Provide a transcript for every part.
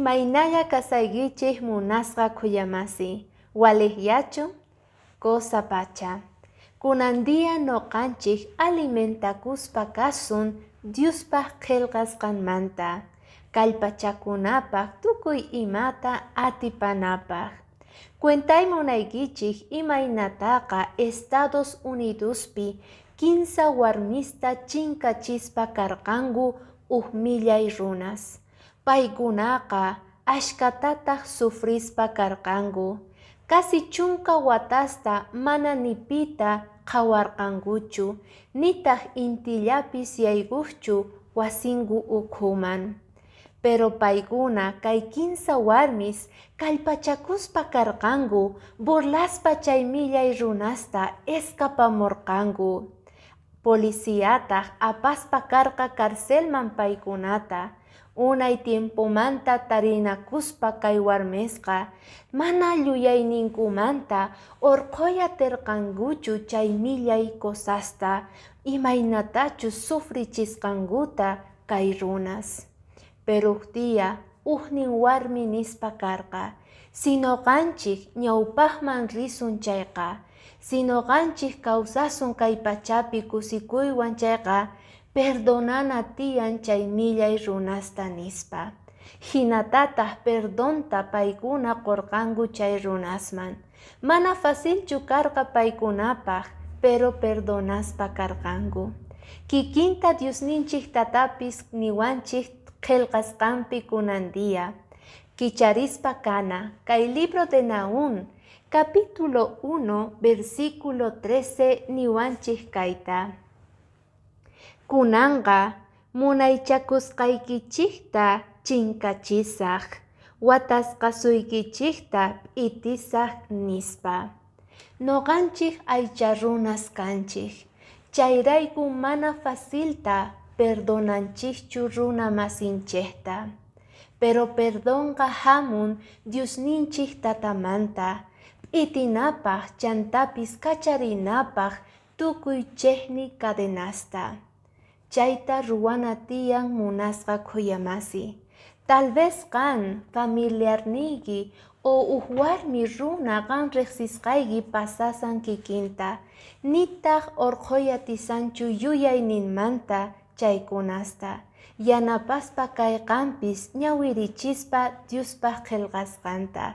Imaynalla kasaykichej munasqa khuyamasi, walejllachu? Cosa pacha. Kunan día noqanchej alimentakuspa kasun Diospaj qhelqasqanmanta, kallpachakunapaj tukuy imata atipanapaj. Cuentay munaykichej imaynataqa Estados Unidospi kinsa warmista chinkachispa karqanku uj millay runas. Paykunaqa ashkhatataj sufrispa karqanku. Casi chunka watasta mana ni pita qhawarqankuchu, nitaj intillapis yaykojchu wasinku ukhuman. Pero paykuna kay kinsa warmis kallpachakuspa karqanku, burlaspa chay millay runasta escapamorqanku. Policiataj apaspa karqa carcelman paykunata. Unay tiempomanta tarinakuspa kay warmisqa mana yuyayninkumanta orqhoy aterqankuchu chay millay cosasta imaynatachus sufrichisqankuta kay runas. Pero uj día ujnin warmi nispa karqa, si noqanchej ñawpajman risun chayqa, si noqanchej kawsasun kay pachapi kusikuywan chayqa, perdonana tiyan chay millay runasta nispa. Jinatataj perdonta paykuna qorqanku chay runasman. Mana facilchu karqa paykunapaj, pero perdonaspa karqanku. Kikinta Diosninchej tatapis niwanchej qhelqasqanpi kunan día. Kicharispa kana, kay libro de Nahúm, capítulo 1, versículo 13 niwanchej kayta. Kunanqa munaychakusqaykichejta chinkachisaj, watasqasuykichejta p'itisaj, nispa. Noqanchej aycha runas kanchej, chayrayku mana facilta perdonanchejchu runa masinchejta. Pero perdonqa jamun Diosninchej tatamanta, p'itinapaj chantapis kacharinapaj tukuy chejni cadenasta. Chayta ruwana tiyan munasqa khuyamasi. Tal vez qan familiarniyki o uj warmi runa qan rejsisqayki pasasan kikinta, nitaj orqhoy atisanchu yuyayninmanta chaykunasta. Yanapaspa kay qanpis ñawirichispa Diospaj qhelqasqanta.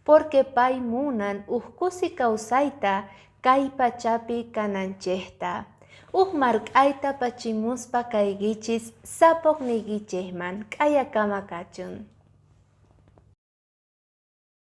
Porque pay munan uj kusi kawsayta kay pachapi kananchejta. Uj mark'ayta pachimuspa kaykichis sapojniykichejman k'ayakama kachun.